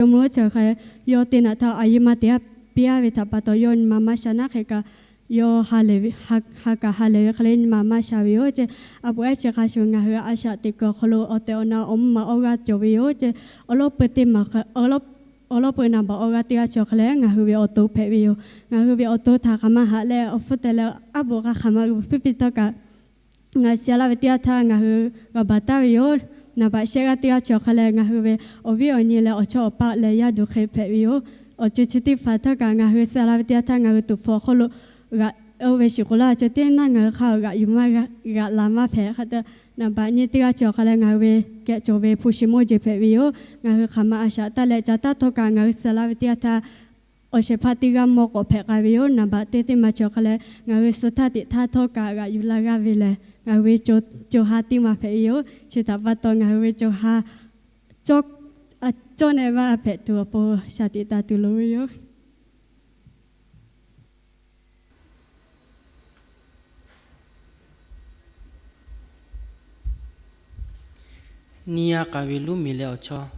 Jawˇmawˇ Oˇ chi hk'e, yawˇ teˇ naꞈ htaˇ a yeˇ maˇ te piˇ-a ve htaꞈ pa taw, yawˇ nyi ma maˇ sha naˉ hk'e kaꞈ, yawˇ ha lehˬ ve, ha, ha kaꞈ ha lehˬ ve hk'e leh nyi ma maˇ sha ve yoˬ ceˇ. A poꞈ ehˉ chi hk'a shuˍ ngaˬ hui a shaꞈ teꞈ kuiˬ awˬ hk'aw lo awˬ tehˬ awˬ na awˬ mvuhˇ ma awˬ g'aˇ cawˬ ve yoˬ ceˇ. Awˬ lawn peuˬ teˇ maˬ awˬ lawn peuˬ naˍ baꞈ awˬ g'aˇ teˇ g'aˇ chi awˬ hk'e leh ngaˬ hui ve awˬ to hpehꞈ ve yoˬ. Ngaˬ hui ve awˬ to htaꞈ hk'aˬ ma haꞈ leh awˬ hpfuhˇ teh leh aˉ poꞈ k'a hk'aˬ ma g'uiˬ piˇ piˇ htawˇ kaꞈ, ngaˬ hui suh la ve teˇ g'aˇ htaˇ ngaˬ hui g'a baˬ taˍ ve yoˬ. Naˍ baꞈ shehˆ g'aˇ teˇ g'aˇ chi awˬ hk'e leh ngaˬ hui ve awˬ viˉ awˬ nyi leh awˬ chawˇ awˬ paˆ leh yaˇ duˬ hk'e hpehꞈ ve yoˬ. Awˬ ceuˬ chi teˇ hpaˍ htawˇ kaꞈ ngaˬ hui suh la ve teˇ g'aˇ htaˇ ngaˬ hui tuꞈ hpfuh awˬ hk'oˆ lo g'aꞈ oˇ ve shiˍ k'o laˇ, chi teˇ naˇ ngaˬ hui hk'a g'aꞈ yuˬ maˇ g'aꞈ la maˇ hpehꞈ hk'e te, naˍ baꞈ nyi teˇ g'aˇ chi awˬ hk'e leh ngaˬ hui ve kehˬ cawˬ ve hpu shi mawˇ jeˬ hpehꞈ ve yoˬ. Ngaˬ hui hk'aˬ ma a shaꞈ taˇ leh ca taˇ htawˇ kaꞈ ngaˬ hui suh la ve teˇ g'aˇ htaˇ awˬ shehˍ hpaˇ teˇ g'aˇ mawˇ k'awꞈ hpehꞈ k'ai ve yoˬ. Naˍ baꞈ teˇ teˇ maˬ chi awˬ hk'e leh ngaˬ hui suh htaˇ teꞈ htaˇ htawˇ kaꞈ g'aꞈ yuˬ la g'aˇ ve lehˬ, ngaˬ hui ve co ha teˇ maˬ hpehꞈ ve yoˬ. Chi htaꞈ pa taw ngaˬ hui ve co ha cawˇ neh maˇ hpehꞈ tuˬ awˬ pon shaˍ tiꞈ taˍ tuˬ loˍ ve yoˬ. Nyi a k'aˍ ve luˉ miˬ leh awˬ chawˇ.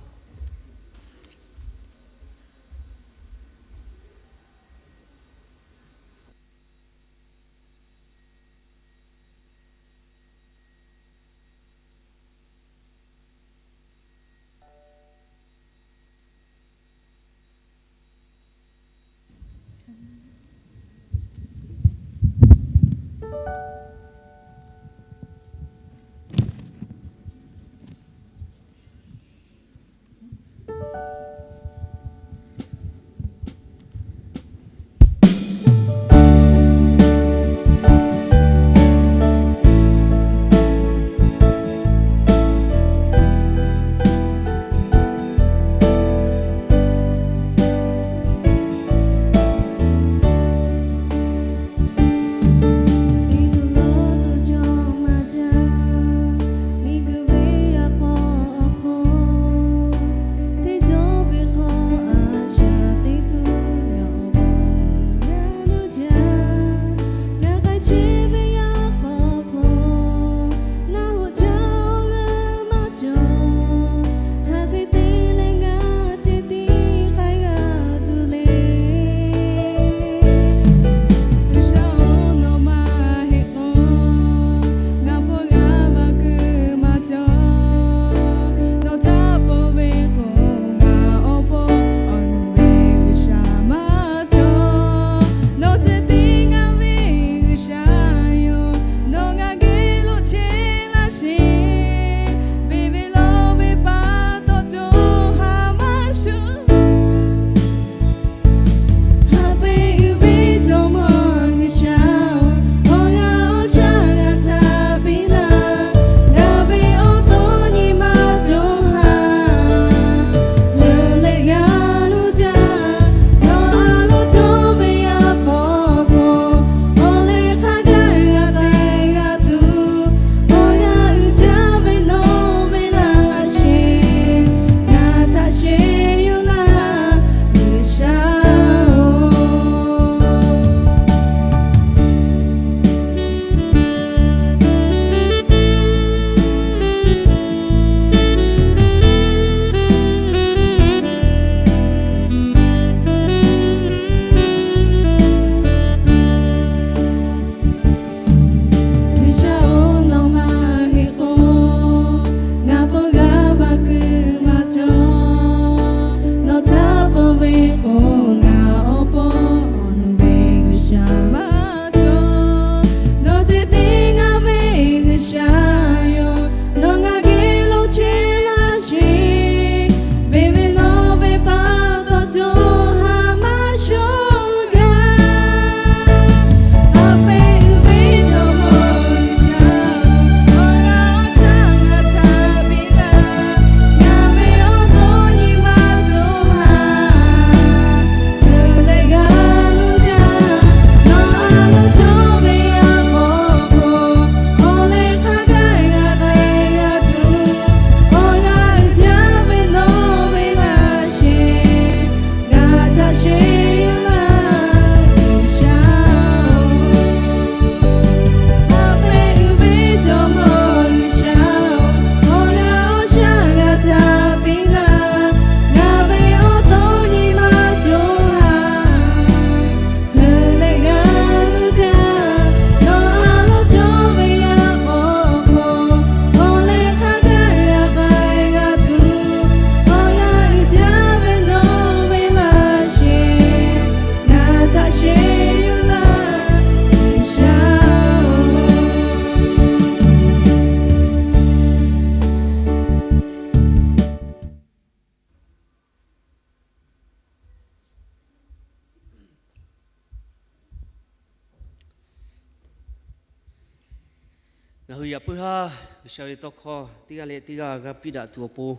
Ngaˬ hui yaꞈ puiˉ haˉ G'uiˬsha ve tawˇ hkawˇ teˇ g'aˇ leh teˇ g'aˇ g'a piˇ daꞈ tuˬ awˬ pon,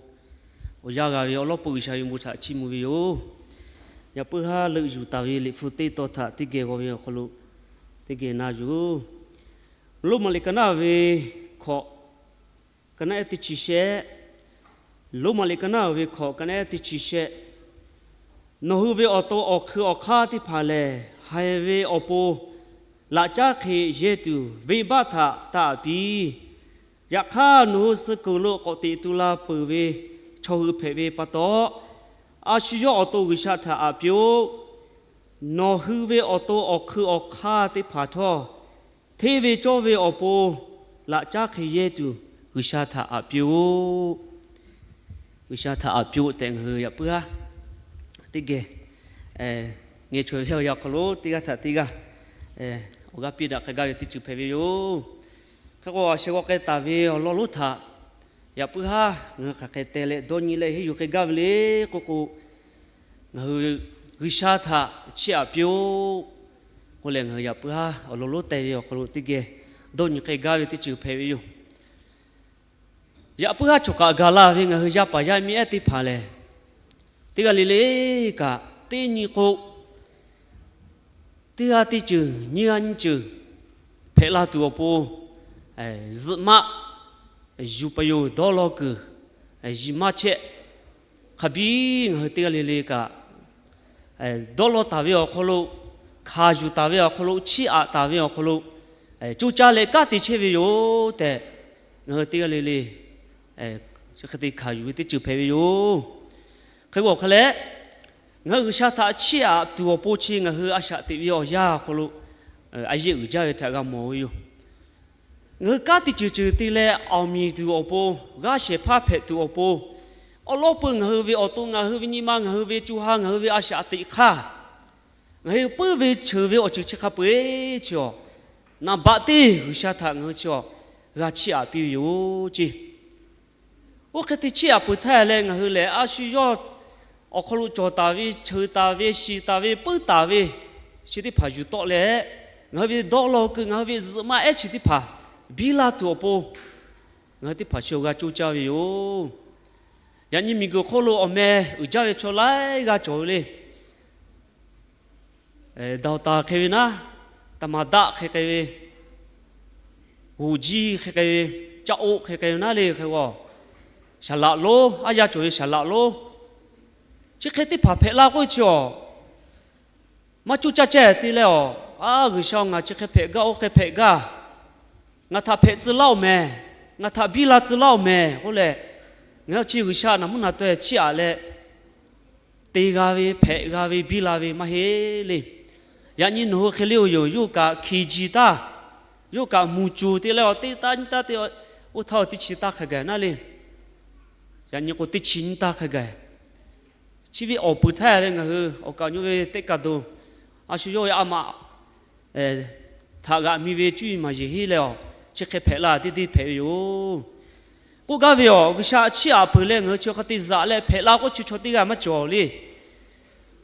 awˬ yanˇ g'a ve awˬ lawˉ peuˬ G'uiˬsha ve bon htaꞈ chiˇ mvuh ve yoˬ. Yaꞈ puiˉ haˉ leuˆ yuˬ taˍ ve Liꞈ hpu teˇ tawn htaꞈ teˇ geh g'aw ve awˬ hk'aw lo teˇ geh na yuˬ. Roˉmaꞈ liꞈ ka naˉ ve hkawꞈ, ka naˉ ehˉ teˇ chi shehˆ. Roˉmaꞈ liꞈ ka naˉ ve hkawꞈ, ka naˉ ehˉ teˇ chi shehˆ. Nawˬ hui ve awˬ to awˬ hk'eun awˬ hk'aˇ teˇ hpaˍ lehˬ, haiˬ ve awˬ pon laꞈ caˉ hk'e yehˇ tuˬ venˇbaˆ htaꞈ taˍ piˇ. Yaꞈ hk'aˇ, nawˬ hui suh kuiˬ lo k'awꞈ teꞈ tu la peuˬ ve chaw hui hpehꞈ ve pa taw, a shu yawˇ awˬ to G'uiˬsha htaꞈ aꞈ piˇ-oˆ. Nawˬ hui ve awˬ to awˬ hk'eun awˬ hk'aˇ teˇ hpaˍ htawˇ, hteˇ ve cawˇ ve awˬ pon laꞈ caˉ hk'e yehˇ tuˬ G'uiˬsha htaꞈ aꞈ piˇ-oˆ. G'uiˬsha htaꞈ aꞈ piˇ-oˆ tehꞈ ngaˬ hui yaꞈ puiˉ haˉ teˇ geh ngeh chaweh ve awˬ yanˇ awˬ hk'aw lo teˇ g'aˇ htaꞈ teˇ g'aˇ awˬ g'aˇ piˇ daꞈ hk'a gaˇ ve teˇ ceuˬ hpehꞈ ve yoˬ. Hk'e k'o, a sheh g'aw k'ai taˍ ve awˬ lawn lonˉ htaꞈ yaꞈ puiˉ haˉ ngaˬ hui hk'aˬ hk'e teh leh dawˇ nyi leh henˇ yuˬ k'ai gaˇ ve le k'oˆ k'o, ngaˬ hui G'uiˬsha htaꞈ chiˇ aꞈ piˇ-oˆ k'oˆ leh, ngaˬ hui yaꞈ puiˉ haˉ awˬ lawn lonˉ teh ve awˬ hk'aw lo teˇ geh dawˇ nyi k'ai gaˇ ve teˇ ceuˬ hpehꞈ ve yoˬ. Yaꞈ puiˉ haˉ chawˬ kaꞈ gaˬ la ve ngaˬ hui yaˇ paˍ yaˇ miˇ ehˉ teˇ hpaˍ lehˬ, teˇ g'aˇ le le kaꞈ teˇ nyi k'o, teˇ g'aˇ teˇ ceuˬ nyiˇ g'aˇ nyiˇ ceuˬ hpehꞈ la tuˬ awˬ pon, zuhꞈ maˆ, yuˬ pa yoˬ dawˇ law kuiˬ, yiˍ maˇ chehˇ, hk'a biˇ ngaˬ hui teˇ g'aˇ le le kaꞈ dawˇ law taˍ ve awˬ hk'aw lo, hkanˍ yuˬ taˍ ve awˬ hk'aw lo, chiˇ aꞈ taˍ ve awˬ hk'aw lo, coˇ caˇ leh kanˉ te chehˇ ve yoˬ tehꞈ, ngaˬ hui teˇ g'aˇ le le chi hk'e te hkanˍ yuˬ ve teˇ ceuˬ hpehꞈ ve yoˬ. Hk'e k'o hk'a leh, ngaˬ hui G'uiˬsha htaꞈ chiˇ aꞈ tuˬ awˬ pon chi ngaˬ hui a shaꞈ teꞈ ve awˬ yanˇ awˬ hk'aw lo a yehˇ uiˍ jaˇ ve htaꞈ g'a mawˬ ve yoˬ. Ngaˬ hui kanˉ te ceuˬ ceuˬ te leh awˬ miˬ tuˬ awˬ pon, g'aˇ shehˍ hpaˇ hpehꞈ tuˬ awˬ pon, awˬ lawn peuˬ ngaˬ hui ve awˬ to, ngaˬ hui ve nyi ma, ngaˬ hui ve co ha, ngaˬ hui ve a shaꞈ teꞈ hk'aˇ, ngaˬ hui puiˉ ve cheuˬ ve awˬ ceuˬ chi hk'a peu-eˬ chi awˬ, naˍ baꞈ teˇ G'uiˬsha htaꞈ ngaˬ hui chi awˬ g'a chiˇ aꞈ piˇ ve yoˬ ceˇ. Oˇ hk'e te chiˇ aꞈ peuˬ htaˇ leh, ngaˬ hui lehˬ a shu yawˇ awˬ hk'aw lo cawˬ taˍ ve, cheuˬ taˍ ve, shiˍ taˍ ve, puiˉ taˍ ve chi teˇ hpaˍ yuˬ tawˆ leh, ngaˬ hui ve dawˇ law kuiˬ, ngaˬ hui ve zuhꞈ maˇ ehˉ chi teˇ hpaˍ biˇ laˇ tuˬ awˬ pon, ngaˬ hui teˇ hpaˍ chi awˬ g'a coˇ caˇ ve yoˬ. Yaꞈ nyi miˬguiˬ hk'oˆ lo awˬ meh uiˍ jaˇ ve chaw laiˉ g'aˇ cawˬ ve le. Daˍtaˍ hk'e ve naˉ, taˍmaˍdaˆ hk'e k'ai ve, g'uˬ jiˇ hk'e k'ai ve, caˆ oˆ hk'e k'ai ve naˉ le hk'e g'aw, shaˍ laꞈ lonˉ, aˉ yaˇ cawˬ ve shaˍ laꞈ lonˉ, chi hk'e teˇ hpaˍ hpehꞈ la k'oˆ ve chi awˬ, maˇ coˇ caˇ ceh te leh awˬ, a G'uiˬsha-oˬ, ngaˬ chi hk'e hpehꞈ gaˇ, oˇ hk'e hpehꞈ gaˇ, ngaˬ htaꞈ hpehꞈ tcuh laˇ-oˬ mehˍ, ngaˬ htaꞈ biˇ la tcuh laˇ-oˬ mehˍ k'oˆ leh, ngaˬ hui chi G'uiˬsha naˍ mvuhˇ naˍ taweh chiˇ aꞈ leh te g'a ve, hpehꞈ g'a ve, biˇ la ve maˇ heˆ le. Yaꞈ nyi nawˬ hui hk'e le-oˬ yoˬ, yawˇ kaꞈ hkiˬ jiˬ taˇ, yawˇ kaꞈ muˬ cuˬ te leh awˬ teˇ taˇ nyiˇ taˇ te, oˇ htaˇ teˇ chi taˇ hk'a gaˬ naˉ le. Yaꞈ nyi k'o teˇ chi nyiˇ taˇ hk'a gaˬ. Chi ve awˬ peuˬ htaˇ leh ngaˬ hui awˬ kaˍ nyi ve teˇ kaˬ doˬ, a shu yawˇ ve a maꞈ htaꞈ g'aꞈ mi ve cuˇ yiˍ maˍ yeˬ henˇ leh awˬ, chi hk'e hpehꞈ la teˇ deˇ hpehꞈ ve yoˬ. K'oˆ gaˇ ve awˬ, G'uiˬsha chiˇ aꞈ peuˬ leh ngaˬ hui chi hk'a te zaꞈ leh hpehꞈ la k'oˆ chi chaw teˇ g'aˇ maˇ cawˬ le.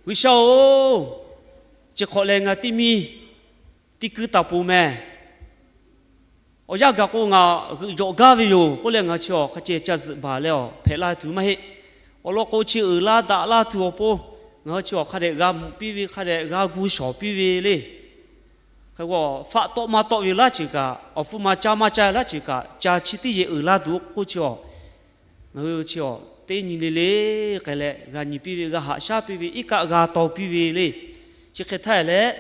G'uiˬsha-oˬ, chi hk'awꞈ lehˬ ngaˬ teˇ miˇ tiˇ kuiˇ taˍ pon mehˍ. Awˬ yanˇ gaˬ k'o ngaˬ g'euꞈ jawꞈ gaˇ ve yoˬ k'oˆ leh ngaˬ chi awˬ hk'a ceh ca zuhꞈ baˬ leh awˬ hpehꞈ la tuˬ maˇ heˆ. Awˬ lawn k'o chi uiˍ la daꞈ la tuˬ awˬ pon, ngaˬ hui chi awˬ hk'a dehꞈ g'a mvuh piˇ ve, hk'a dehꞈ g'a gu shawˍ piˇ ve le. Hk'e k'o, faˆ tawˆ maˇ tawˆ ve laˇ ceuˬ kaꞈ, awˬ hpfuhˇ ma caˇ maˇ caˇ laˇ ceuˬ kaꞈ, ca chi teˇ yehˬ uiˍ la tuˬ k'oˆ chi awˬ, ngaˬ hui chi awˬ teˇ nyi le le k'ai leh g'a nyi piˇ ve, g'a haꞈ shaˉ piˇ ve, iˉ kaˆ g'a taw piˇ ve le. Chi hk'e htaˇ leh,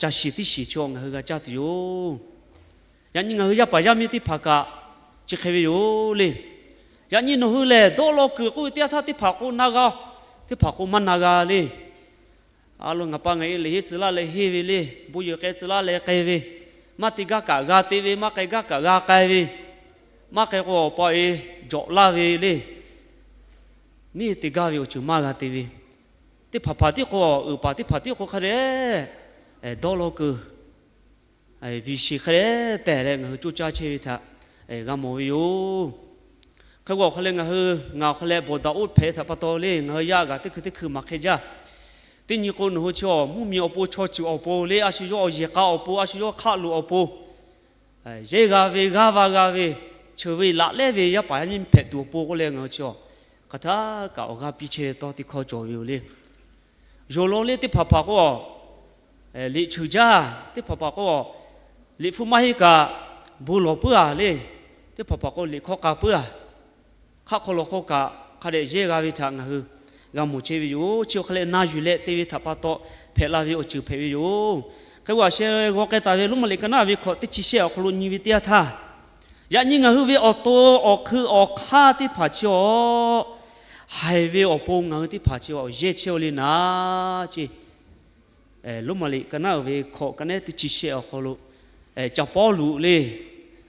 ca shiˍ teˇ shiˍ chi awˬ ngaˬ hui g'a caˇ tuˬ yoˬ. Yaꞈ nyi ngaˬ hui yaˇ paˍ yaˇ miˇ teˇ hpaˍ kaꞈ chi hk'e ve yoˬ le. Yaꞈ nyi nawˬ hui lehˬ dawˇ law kuiˬ k'oˆ ve teˇ yanˇ htaˇ teˇ hpaˍ k'o na g'a, teˇ hpaˍ k'o maˇ na g'a le. A lo ngaˬ pa ngaˬ e lehˬ henˇ tcuh laˇ leh henˇ ve le, bon yehˬ k'ai tcuh laˇ leh k'ai ve, maˇ te gaˇ kaꞈ g'a te ve, maˇ k'ai gaˇ kaꞈ g'a k'ai ve, maˇ k'ai k'o awˬ pa e jawꞈ laˇ ve le. Neˇ te gaˇ ve awˬ ceuˬ maˇ g'a te ve, teˇ hpaˍ hpaˍ tiˉ k'o, uiˍ paˍ teˇ hpaˍ tiˉ k'o hk'a dehꞈ dawˇ law kuiˬ viˬ shiˍ hk'a dehꞈ tehˬ leh ngaˬ hui coˇ caˇ chehˇ ve htaꞈ g'a mawˬ ve yoˬ. Hk'e k'o awˬ hk'a leh ngaˬ hui, ngaˬ awˬ hk'a leh bawˬ daꞈ oˇ hpehꞈ htaꞈ pa taw le, ngaˬ hui yaˇ g'aꞈ teˇ hkui teˇ hkui maˍ hk'e jaˇ. Teˇ nyi k'o nawˬ hui chi awˬ mvuhˇmiˬ awˬ pon, chaw ceuˬ awˬ pon le, a shu yawˇ awˬ yehˬ k'a awˬ pon, a shu yawˇ hk'aˆ loꞈ awˬ pon, yehˇ g'a ve, g'aˇ va g'a ve, cheuˬ ve laꞈ lehˉ ve yaˇ paˍ yaˇ miˇ hpehꞈ tuˬ awˬ pon k'oˆ leh ngaˬ hui chi a, hk'aˬ htaˇ kaꞈ awˬ g'aˇ piˇ chehˇ ve tawˇ teˇ hkawˇ cawˬ ve yoˬ le. Yonˍ law le teˇ hpaˍ hpaˍ k'o, liꞈ cheuˬ jaˇ, teˇ hpaˍ hpaˍ k'o, liꞈ hpu maˇ heˆ kaꞈ bon lawˬ puiˉ a le, teˇ hpaˍ hpaˍ k'o liꞈ hkawˇ k'a puiˉ a, hk'aˆ hk'aw law hk'oˆ kaꞈ hk'a dehꞈ yehˇ g'a ve htaꞈ ngaˬ hui g'a mawˬ chehˇ ve yoˬ. Chi awˬ hk'aˇ leh na yuˬ leh te ve htaꞈ pa taw hpehꞈ la ve awˬ ceuˬ hpehꞈ ve yoˬ. Hk'e k'o, a sheh g'aw k'ai taˍ ve Roˉmaꞈ liꞈ ka naˉ ve hkawꞈ teˇ chi shehˆ awˬ hk'aw lo nyi ve teˇ yanˇ htaˇ, yaꞈ nyi ngaˬ hui ve awˬ to awˬ hk'eun awˬ hk'aˇ teˇ hpaˍ chi a, haiˬ ve awˬ pon ngaˬ hui teˇ hpaˍ chi a yehˇ chehˇ-aw le naˍ ce. Roˉmaꞈ liꞈ ka naˉ uiˍ ve hkawꞈ ka nehˉ teˇ chi shehˆ awˬ hk'aw lo, ca Pawˇluꞈ le,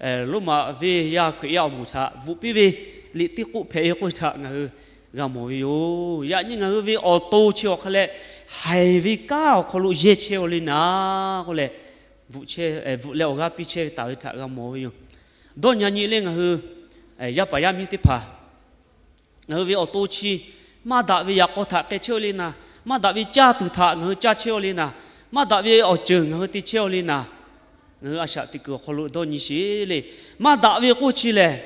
Roˉmaꞈ venˇ yaˇ Hkriꞈ yaˇ awˬ moˍ htaꞈ bvuhꞈ piˇ ve liꞈ teˇ k'oˆ hpehꞈ ve k'oˆ ve htaꞈ ngaˬ hui g'a mawˬ ve yoˬ. Yaꞈ nyi ngaˬ hui ve awˬ to chi awˬ hk'aˇ leh haiˬ ve kanˉ awˬ hk'aw lo yehˇ chehˇ-aw le naˍ k'oˆ leh, bvuhꞈ leh awˬ g'aˇ piˇ chehˇ ve taˍ ve htaꞈ g'a mawˬ ve yoˬ. Dawˇ nyi nyi le ngaˬ hui yaˇ paˍ yaˇ miˇ teˇ hpaˍ ngaˬ hui ve awˬ to chi maˇ daꞈ ve yaꞈ k'aw htaꞈ k'ai chehˇ-aw le naˍ, maˇ daꞈ ve caˇ tuˬ htaꞈ ngaˬ hui caˇ chehˇ-aw le naˍ, maˇ daꞈ ve awˬ ceuˬ ngaˬ hui te chehˇ-aw le naˍ, ngaˬ hui a shaꞈ teꞈ kuiˬ awˬ hk'aw lo dawˇ nyi sheˍ le. Maˇ daꞈ ve k'oˆ chi lehˬ,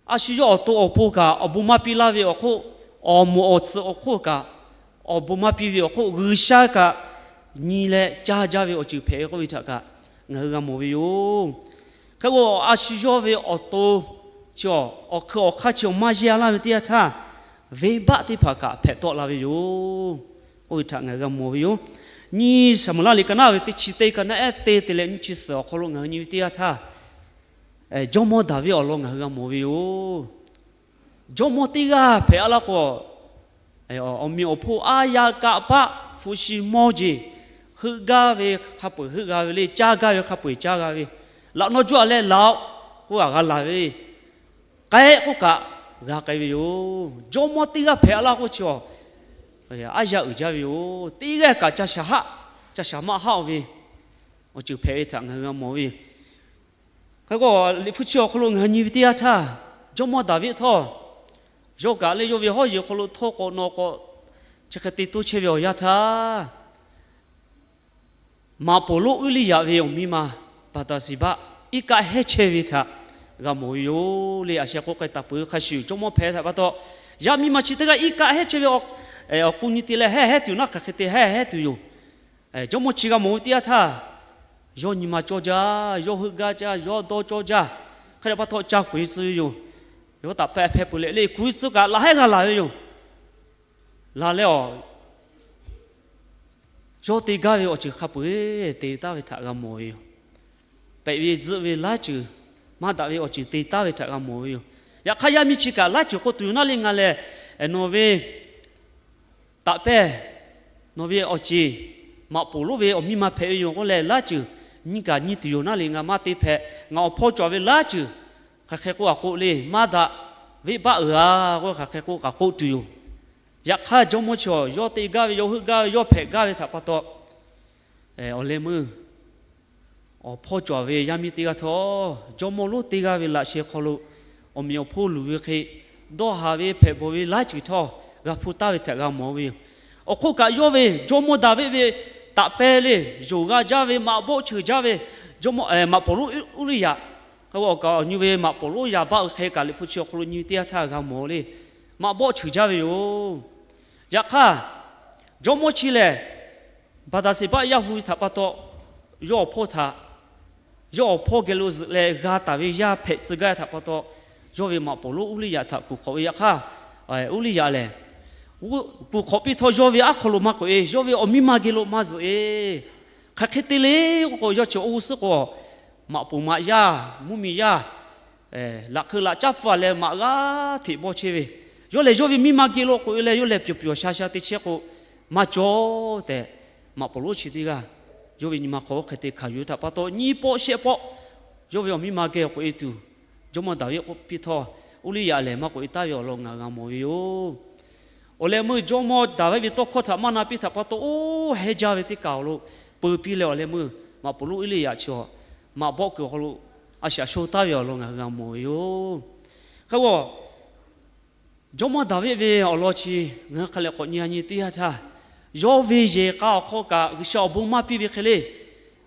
a shu yawˇ awˬ to awˬ pon kaꞈ awˬ bon maˇ piˇ laˇ ve awˬ hk'oˆ, awˬ moˍ awˬ tsuhꞈ awˬ hk'oˆ kaꞈ awˬ bon maˇ piˇ ve awˬ hk'oˆ, G'uiˬsha kaꞈ nyi leh caˇ jaˇ ve awˬ ceuˬ hpehꞈ ve k'oˆ ve htaꞈ kaꞈ ngaˬ hui g'a mawˬ ve yoˬ. Hk'e k'o, a shu yawˇ ve awˬ to chi awˬ hk'eun awˬ hk'aˇ chi awˬ maˇ yehˇ laˇ ve teˇ yanˇ htaˇ, venˇbaˆ teˇ hpaˍ kaꞈ hpehꞈ tawˆ la ve yoˬ k'oˆ ve htaꞈ ngaˬ hui g'a mawˬ ve yoˬ. Nyiˇ Saˍmo laˇ liꞈ ka naˉ ve teˇ chi teˇ ka naˉ ehˉ teˇ te leh nyiˇ chi suhˍ awˬ hk'aw lo ngaˬ hui nyi ve teˇ yanˇ htaˇ, Jawˇmawˇ Daˍviˆ awˬ lawn ngaˬ hui g'a mawˬ ve yoˬ. Jawˇmawˇ teˇ g'aˇ hpehꞈ-a laˇ k'o, awˬ meꞈ awˬ hponˇ aˉ yaˇ kaˆ paˆ hpu shi mawˇ jeˬ, heuˆ gaˇ ve hk'a peu-eˬ heuˆ g'a ve le, caˇ gaˇ ve hk'a peu-eˬ caˇ g'a ve, laꞈ nawˇ juˇ-a leh laˬ-oꞈ k'oˆ kaꞈ g'a laˬ ve, k'ai k'oˆ kaꞈ g'a k'ai ve yoˬ. Jawˇmawˇ teˇ g'aˇ hpehꞈ-a laˇ k'oˆ chi a, aˉ yaˇ uiˍ jaˇ ve yoˬ. Teˇ g'aˇ kaꞈ ca shaˍ haˆ, ca shaˍ maˆ haˆ-oˬ ve awˬ ceuˬ hpehꞈ ve htaꞈ ngaˬ hui g'a mawˬ ve yoˬ. Hk'e k'o, Liꞈ hpu chi awˬ hk'aw lo ngaˬ hui nyi ve teˇ yanˇ htaˇ, Jawˇmawˇ Daˍviˆ htawˇ, yawˇ kaꞈ leh yawˇ ve hawˉ yeˬ hk'aw lo htawˇ k'awꞈ nawꞈ k'awꞈ chi hk'e te toˇ chehˇ ve awˬ yanˇ htaˇ, maꞈ poˍ lonˉ Uˇliˇyaꞈ ve awˬ miˇ ma Baˍdaˍseˍbaˆ iˉ kaˆ hehˉ chehˇ ve htaꞈ g'a mawˬ ve yoˬ le. A sheh k'oˆ k'ai taˍ peuˬ hk'a shuˍ, Jawˇmawˇ hpehꞈ htaꞈ pa taw, yaˇ miˇ ma chi teˇ g'aˇ iˉ kaˆ hehˉ chehˇ ve awˬ k'u nyi te leh hehˉ hehˉ tuˬ yoˬ naˉ, hk'aˬ hk'e te hehˉ hehˉ tuˬ yoˬ. Jawˇmawˇ chi g'a mawˬ ve teˇ yanˇ htaˇ, yawˇ nyi ma cawˇ jaˇ, yawˇ heuˆ gaˇ jaˇ, yawˇ dawˇ cawˇ jaˇ. Hk'e te pa taw ca kuˬ-e tcuh ve yoˬ. Yawˇ taꞈ pehˇ hpehˇ peuˬ leh le, kuˬ-e tcuh kaꞈ laˬ hehˉ g'a laˬ ve yoˬ. Laˬ leh awˬ yawˇ te gaˇ ve awˬ ceuˬ hk'a peu-eˬ te taˍ ve htaꞈ g'a mawˬ ve yoˬ. Pehꞈ ve tzuhˆ ve laˇ ceuˬ, maˇ daꞈ ve awˬ ceuˬ te taˍ ve htaꞈ g'a mawˬ ve yoˬ. Yaꞈ hk'aˇ, yaˇ miˇ chi kaꞈ laˇ ceuˬ k'oˆ tuˬ yoˬ naˉ le, ngaˬ lehˬ nawˬ ve taꞈ pehˇ, nawˬ ve awˬ ceˬ, maꞈ poˍ lonˉ ve awˬ miˇ ma hpehꞈ ve yoˬ k'oˆ leh, laˇ ceuˬ nyiˇ kaꞈ nyiˇ tuˬ yoˬ naˉ le, ngaˬ maˇ te hpehꞈ. Ngaˬ awˬ hpawˇ cawˬ ve laˇ ceuˬ hk'aˬ hk'e k'oˆ a k'oˆ le, maˇ daꞈ, venˇbaˆ uiˍ a k'oˆ hk'aˬ hk'e k'oˆ kaꞈ k'oˆ tuˬ yoˬ. Yaꞈ hk'aˇ, Jawˇmawˇ chi yawˇ te gaˇ ve, yawˇ heuˆ gaˇ ve, yawˇ hpehꞈ gaˇ ve htaꞈ pa taw, awˬ leh meuˇ awˬ hpawˇ cawˬ ve yaˇ miˇ teˇ g'aˇ htawˇ, jawˇmawˇ lonˉ teˇ g'aˇ ve laꞈ sheh hk'aw lo awˬ meꞈ awˬ hponˇ luˬ ve hk'e, dawˇ haˍ ve hpehꞈ bawˬ ve laˇ ceuˬ htawˇ g'a hpuˇ taˍ ve htaꞈ g'a mawˬ ve yoˬ. Awˬ hk'oˆ kaꞈ, yawˇ ve jawˇmawˇ Daˍviˆ ve taꞈ pehˇ le, yonˍ g'a jaˇ ve, maꞈ bawˆ cheuˬ jaˇ ve jawˇmawˇ maꞈ poˍ lonˉ Uˇliˇyaꞈ, awˬ kaꞈ awˬ nyi ve maꞈ poˍ lonˉ yaꞈ baˆ uiˍ hk'e kaꞈ Liꞈ hpu chi awˬ hk'aw lo nyi ve teˇ yanˇ htaˇ g'a mawˬ le, maꞈ bawˆ cheuˬ jaˇ ve yoˬ. Yaꞈ hk'aˇ, jawˇmawˇ chi lehˬ, Baˍdaˍseˍbaˆ yaˇ hu ve htaꞈ pa taw, yawˇ awˬ hpawˇ htaꞈ, yawˇ awˬ hpawˇ geh lo zuhꞈ leh g'a taˍ ve yaˇ hpehꞈ tcuh gaˇ ve htaꞈ pa taw, yawˇ ve maꞈ poˍ lonˉ Uˇliˇyaꞈ htaꞈ kuˬ hk'awꞈ ve. Yaꞈ hk'aˇ, Uˇliˇyaꞈ lehˬ, kuˬ hk'awꞈ piˇ htawˇ, yawˇ ve aˉ hk'aw lo maˇ k'oꞈ-e, yawˇ ve awˬ miˇ ma geh lo maˇ zuhꞈ-e. Hk'aˬ hk'e te le k'o, yawˇ chi oˇ g'uˇ suhˉ k'o, maꞈ poˍ maꞈ yaˇ, mvuhˇmiˬ yaˇ, laꞈ hk'eu laꞈ caˉ pfuhˇ leh maꞈ g'aˇ hteꞈ bawˇ chehˇ ve, yawˇ lehˬ yawˇ ve miˇ ma geh lo k'oꞈ-e leh, yawˇ lehˬ pyawˬ pyawˬ sha sha te chehˇ k'o, maˇ cawˬ tehꞈ, maꞈ poˍ lonˉ chi teˇ g'aˇ yawˇ ve nyi ma hk'aw oˇ hk'e te hkanˍ yuˬ ve htaꞈ pa taw, nyiˇ pawˆ shehˆ pawˆ yawˇ ve awˬ miˇ ma geh k'oꞈ-e tuˬ, jawˇmawˇ Daˍviˆ k'oˆ piˇ htawˇ, Uˇliˇyaꞈ lehˬ maˇ k'oꞈ-e taˍ ve awˬ lawn ngaˬ g'a mawˬ ve yoˬ. Awˬ leh meuˇ jawˇmawˇ Daˍviˆ ve tawˇ hkawˇ htaꞈ maˇ na piˇ htaꞈ pa taw, oˇ heh jaˇ ve teˇ kaˬ awˬ lo peu piˇ leh, awˬ leh meuˇ maꞈ poˍ lonˉ Uˇliˇyaꞈ chi maꞈ bawˆ kuiˬ awˬ hk'aw lo a shaꞈ sho taˍ ve awˬ lawn ngaˬ hui g'a mawˬ ve yoˬ. Hk'e k'o, jawˇmawˇ Daˍviˆ ve awˬ lawn chi ngaˬ hui hk'a leh k'awꞈ nyi a nyi teˇ yanˇ htaˇ, yawˇ ve yehˬ k'a awˬ hk'aw kaꞈ G'uiˬsha awˬ bon maˇ piˇ ve hk'e le,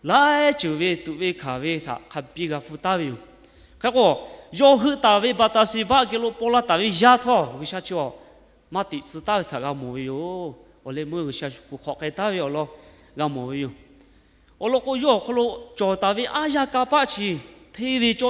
laiˉ ceuˬ ve tuꞈ ve hkanˍ ve htaꞈ hk'a biˇ g'a hpu taˍ ve yoˬ. Hk'e k'o, yawˇ heuˆ taˍ ve Baˍtaˍseˍbaˆ geh lo paw la taˍ ve yaˇ htawˇ, G'uiˬsha chi awˬ maˇ tiꞈ tcuh taˍ ve htaꞈ g'a mawˬ ve yoˬ. Awˬ leh meuˇ G'uiˬsha kuˬ hk'awꞈ k'ai taˍ ve awˬ lawn g'a mawˬ ve yoˬ. Awˬ lawn k'o, yawˇ awˬ hk'aw lo cawˬ taˍ ve aˉ yaˇ kanˇ paˆ chi hteˇ ve cawˇ